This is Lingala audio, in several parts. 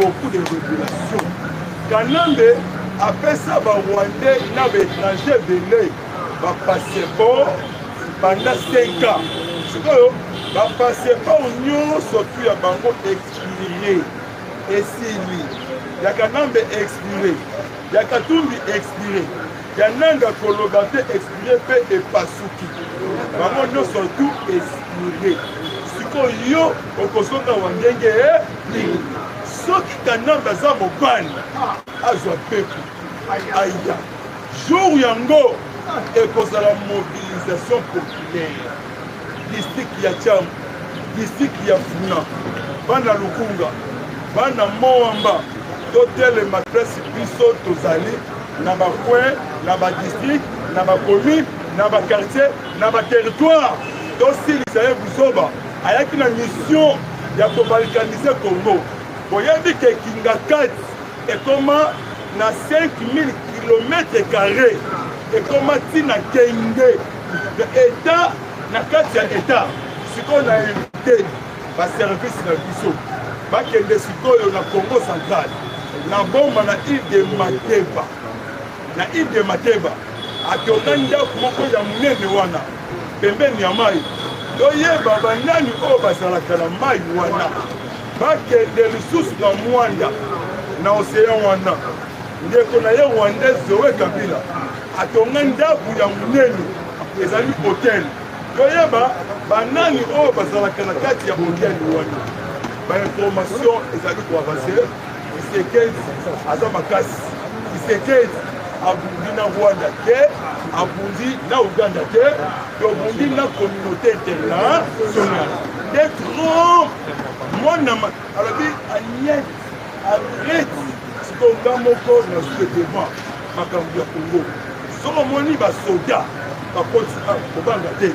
beaucoup de régulation. Kanambe apesa ba Rwandais na ba étrangers ebele ba passeport pendant 5 ans. Sikoyo ba passeport nyonso tu ya bango expiré esili, ya Kanambe expiré, ya Katumbi expiré, ya Nanga koloba te expiré mpe epasuki, bango nyonso tu expiré. Sikoyo yo okozonga wa ndenge nini? Soki Kanambe aza mobali azwa mpepo aya jour yango ekozala mobilisation populaire district ya Tshangu, district ya Funa, bana Lukunga, bana Moamba, totelema place biso tozali na ba coin, na ba district, na ba commune, na ba quartier, na ba territoire, tosilisa ye buzoba. Ayaki na mission ya kobalkanize Congo. Boyebi ke Kingakati ekoma na 5000 km carré, ekoma ntina kenge etat na kati ya etat. Sikoyo na invité baservice na biso bakende sikoyo na Congo central, na Boma, na ile de Mateba. Na ile de Mateba atonga ndako moko ya monene wana pembeni ya mai. Toyeba banani oyo bazalaka na mai wana, bakende lisusu na Mwanda na oseyan wana. Ndeko na ye rwandais Zoe Kabila atonga ndako ya monene, ezali hotel. Toyeba banani oyo bazalaka na kati ya hotel wana. Bainformation ezali koavanse. Tshisekedi aza makasi. Tshisekedi abundi na Rwanda te, abundi na Uganda te, tobundi na communauté internationale. Nde Trump mwana alobi anyet arrête. Sikoyo nga moko nazwi devant makambo ya Congo. Soki omoni basoda bakoti, kobanga te,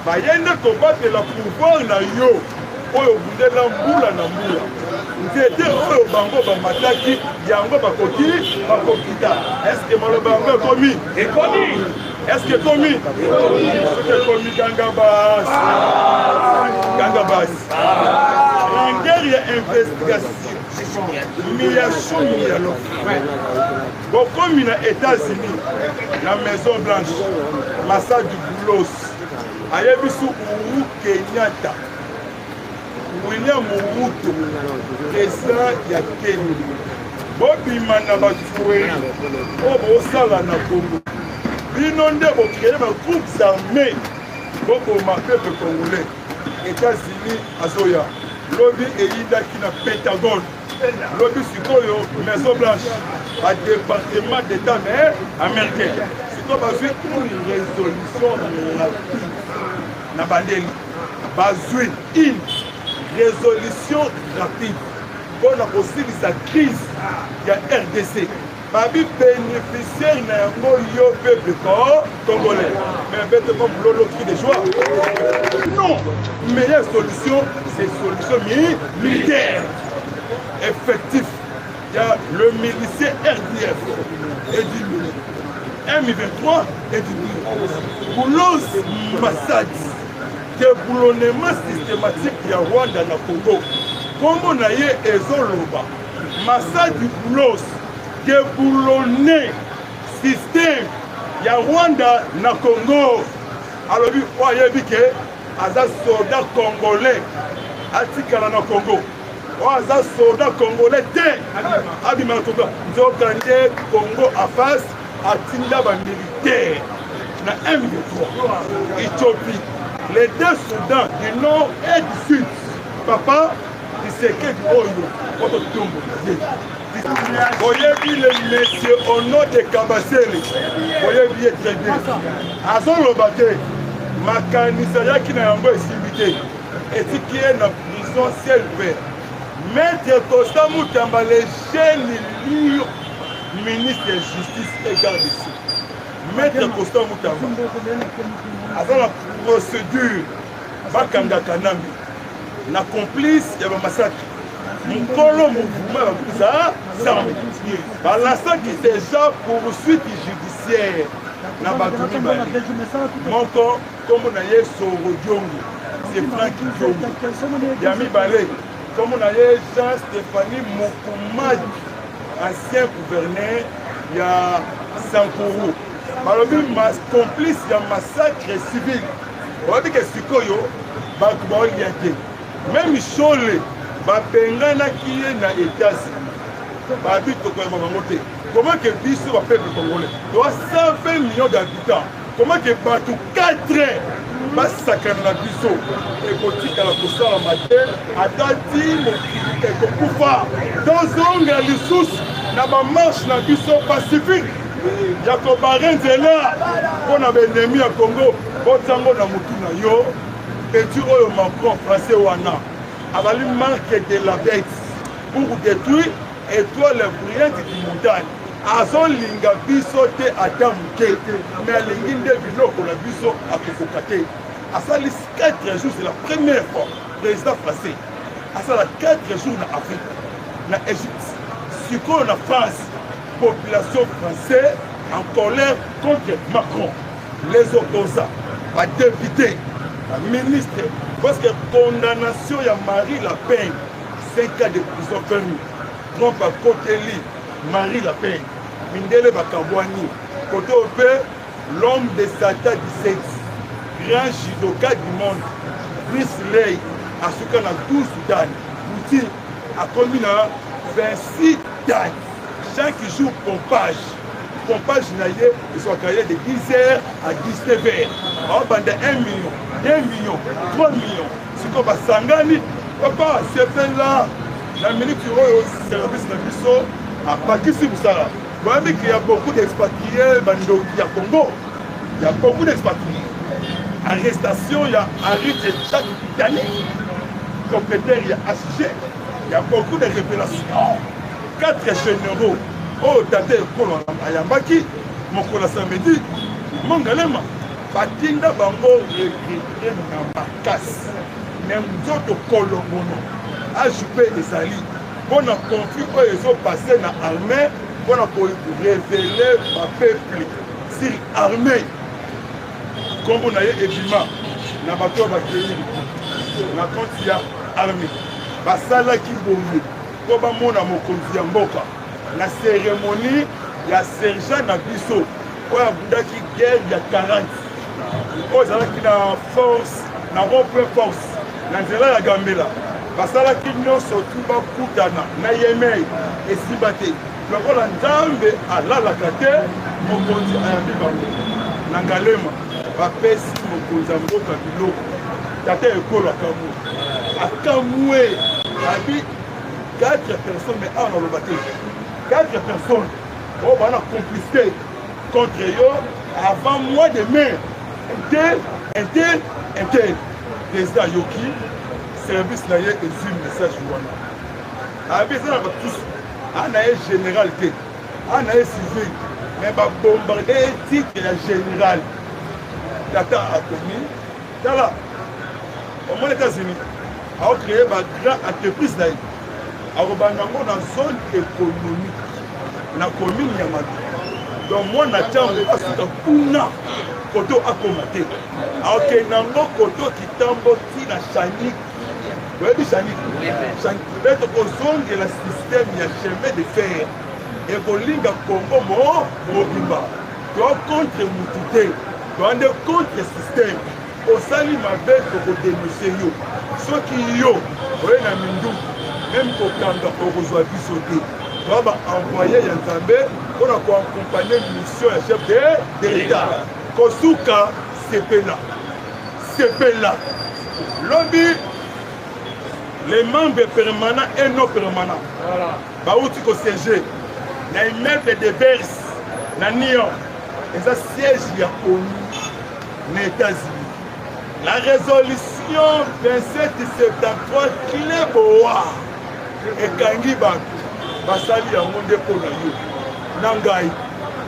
baye nde kobatela pouvoir na yo oyo obundela mbula na mbula. Nzete oyo bango bamataki yango bakoki bakokita. Eske maloba yango ekomi? Ekomi. Eske ekomi? Soki ekomi, ganga basi, ganga basi. Grandeur ya investigation miyasho miyalo bokomi na États-Unis na Maison Blanche. Masadi Boulos ayebisi Uhuru Kenyatta, William Ruto, président ya Kenya, bobima na batueri oyo bosala na Congo. Bino nde bocreye bagroupes armés, boboma peuple congolais. États-Unis azoya lobi, eyindaki na Pentagone lobi, sikoyo Maison Blanche, badépartement d'état mais américain. Sikoyo bazwi une résolution rapide na bandeli, bazwi une résolution rapide mpona kosilisa crise ya RDC. Babi bénéficiaire na yango yo peuple congolais. Mais bete comme lolo cri de joie. Non, meilleure solution, c'est solution militaire effectif. Il y a le milicien RDF et du M23 et du Boulos Masadi, déboulonnement systématique ya Rwanda na Congo. Kombo na ye ezoloba Masadi Boulos, déboulonner système ya Rwanda na Congo. Alobi oyo ayebi ke aza soldat congolais atikala na Congo, oyo aza soldat congolais te abima na Congo. Nzoka nde Congo afas atinda bamilitaire na M23 Ethiopie, les deux Soudan du nord et du sud. Papa Tshisekedi oyo ototombola ye, boyebi le monsieur au nom de Kabasele, boyebi ye très bien. Azoloba te makanisi ayaki na yango esimbi te, etiki ye na prison ciel vert. Maître Constant Mutamba, le jeune lion, ministre ya justice et garde des sceaux, maître Constant Mutamba aza na procédure bakanga Kanambe na complice ya bamasaki mokolo mouvement ya bakuza zambe. Balasaki déjà poursuite judiciaire na bato mibale. Moko nkombo na ye Soro Diongo, c'est Frank Diongo. Ya mibale Kombo na ye Jean Stéphanie Mukumadi, ancien gouverneur ya Sankuru. Balobi mas complice ya massacre civil. Oyebi ke sikoyo bato baolia te. Meme Shole babenganaki ye na États-Unis. Babi tokoyamba bango te. Comment que biso ba peuple congolais toa 120 millions d'habitants comment que bato 4 basakana na biso ekotikala kosalama te ata ti mokili ekokufa tozonga lisusu na bamarshe na biso pacifique ya kobare nzela mpo na baennemi ya congo botiango na motu na yo petit oyo macron français wana azali marque de la bête pour détruire Etoile brillante du montagne azolinga biso te ata moke mais alingi nde biloko na biso akokoka te asali 4 jours c'est la première fois président français asala 4 jours na afrique na égypte sikoyo na france population français en colère contre macron les opposants badepute baministre parce que condamnation ya marie la peine 5 ans de prison ferme Trump akoteli Marie La Pen mindele bakabwani kote oyo mpe l'homme de Satan 17 grand judoka du monde Bruce Lee asuka na 12 dan Poutine akomi na 26 dan chaque jour pompage pompage na ye ezwaka ye de 10 heures à 19 heures aobanda 1 million 2 million 3 million sikoyo basangani papa sepela na minute oyo service na biso abakisi mosala boyebi ke ya beaucoup d'expatriés bandoki ya congo ya beaucoup d'expatriés arrestation ya henri jacques kitani propriétaire ya hg ya beaucoup de révélations quatre généraux oyo tata ekolo ayambaki mokolo ya samedi mongalema Batinda bango recruter na makasi mais nzoto kolongono age mpe ezali mpo na conflit oyo ezo passe na armée mpo na ko révéler ba peuple sur armée nkombo na ye ebima na bato oyo bakei na compte ya armée basalaki boye mpo bamona mokonzi ya mboka na cérémonie ya sergent na biso oyo abundaki guerre ya 40 oyo ezalaki na force na rond-point force na nzela ya gambela basalaki nyonso tu bakutana na yemei esimba te lokola nzambe alalaka te mokonzi ayambi bango na ngalema bapesi mokonzi ya mboka biloko tata ekolo akamwe akamwe abi 4 personnes mais awa naloba te 4 personnes oyo baa na complicité contre yo avant mois de mai intel intel intel président ayoki service na ye ezwi message wana abi eza na bato susu ana ye général te ana ye civil mais babombarde ye titre ya général tata akomi tala omoni états-unis aocreye bagrand entreprise na ye akobanda yango na zone économique na commune ya maluku donc mwana ntango asuka kuna koto akoma te akokende yango koto kitambo ti na shanik oyebi shanik mpe tokozongela système ya chemin de fer ekolinga congo mo mobimba toa contre mutu te toa nde contre système Osali mabe toko denoncer yo soki yo oye na minduki meme kokanga okozwa biso te toa ba envoye ya nzambe mpo na koaccompagne mission ya chef de de l'etat kosuka sepela sepela lobi les membres permanents et non permanents bauti kosiége na immeuble de verse na new york eza siège ya onu na États-Unis. La résolution 2773 Cleboa ekangi bato basali yango nde mpo na yo na ngai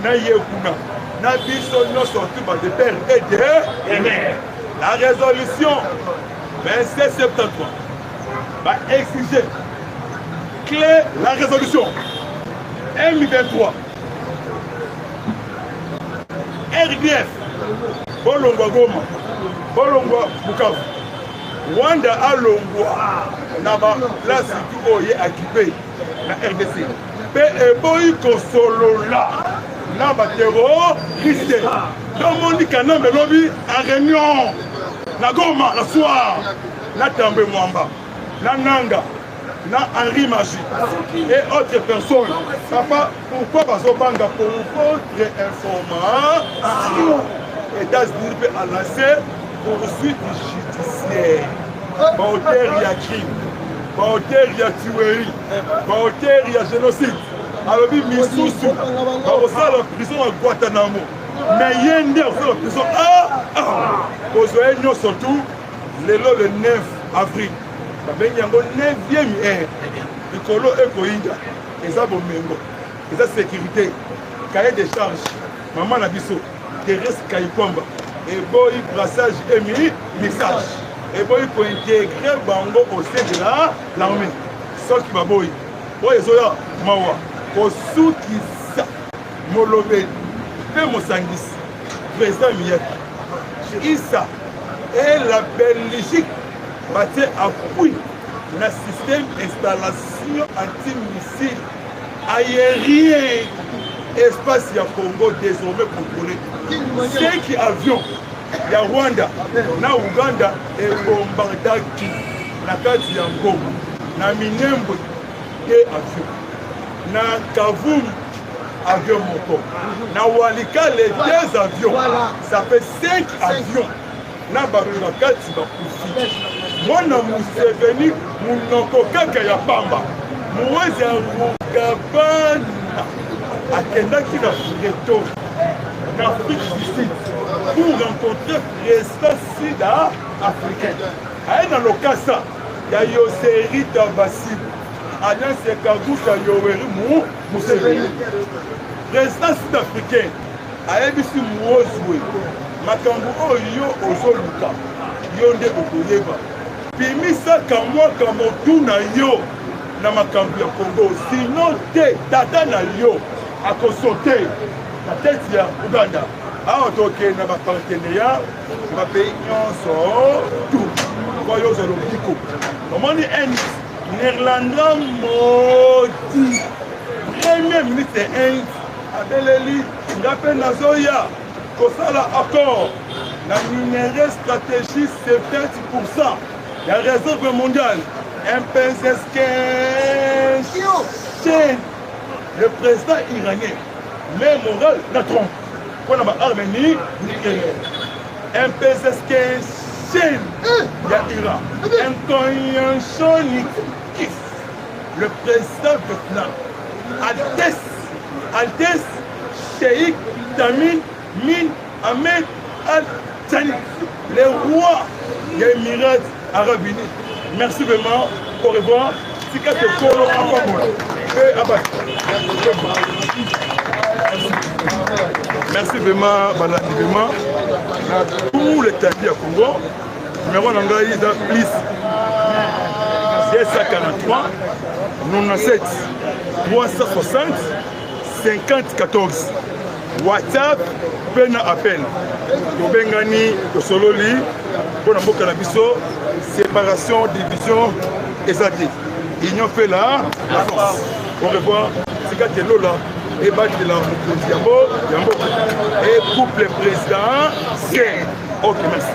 na ye kuna na biso nyonso tu ba de père et de mère. La résolution 2773 ba exiger clé la résolution M23 RDF bolongwa Goma, bolongwa Bukavu. Rwanda alongwa na ba place tout oyo ye akipe na RDC mpe eboyi kosolola na ba terroriste. Tomoni Kanambe lobi en réunion na Goma na soir na Tambwe Mwamba na Nanga na Henri Magie et autres personnes. Papa, pourquoi bazobanga? Pour votre information, États-Unis mpe a lancé poursuite judiciaire baauteur ya crime, baauteur ya tuerie, baauteur ya génocide. Alobi misusu bakosala prison na Guantanamo, mais ye nde akosala prison kozwa ye nyonso tu. Lelo le 9 avril, babengi yango 9e heure, likolo ekoyinda. Eza bomengo, eza sécurité. Cahier de charge mama na biso Thérèse Kayikwamba eboyi brassage et mixage, eboyi kointégrer bango au sein de la l'armée. Soki baboyi, oyo ezoya mawa. Kosukisa, molobeli mpe mosangisi, président Miyaki Issa et la Belgique batie appui na système installation antimissile aérien. Espace ya Congo désormais contrôlé. Cinq avions ya Rwanda na Uganda ebombardaki na kati ya Ngoma na Minembwe, deux avions na Kavumu, avion moko na Walikale, deux avions. Ça fait cinq avions na bato na kati bakufi. Mwana Museveni, monoko kaka ya pamba. Mowezi ya Rugabana akendaki na Pretoria na Afrique du Sud pour rencontrer président sud africain. Aye na lokasa ya Yoserita Basibu, alliance ya Kaguta Yoweri mu Museveni. Président sud africain ayebisi Muozwe: makambo oyo yo ozoluka, yo nde okoyeba. Bimisaka mwaka motu na yo na makambo ya Congo, sinon te tata na yo akosote na tete ya Uganda. Awa tokende na bapartenariat na bapays nyonso tu po yo ozwa lobiko. Omoni Inde, Narendra Modi, premier ministre Inde, abeleli nga mpe nazoya kosala accord na minerai stratégie, 70 ya réserve mondiale. Mpezesken, le président iranien, met moral na Trump mpona baarme ni nucléaire. Mpezesken ya Iran, Nkoyanchonikis, le président Vietnam, Altesse Sheikh Tamim Min Ahmed Al Thani, le roi des Émirats Arabes Unis. Merci vraiment. Au revoir. Tika te kolo apambola mpe abasi. Merci vraiment, balandi vraiment na tout l'étendue ya Congo. Numéro na ngai eza plus 243 97 360 50 14, WhatsApp mpe na appel. Tobengani, tosololi mpo na mboka na biso. Séparation, division eza te. Union fait la force. Au revoir. Tika te lola ebatela mokonzi yango ya mboka et couple président. Ok, merci.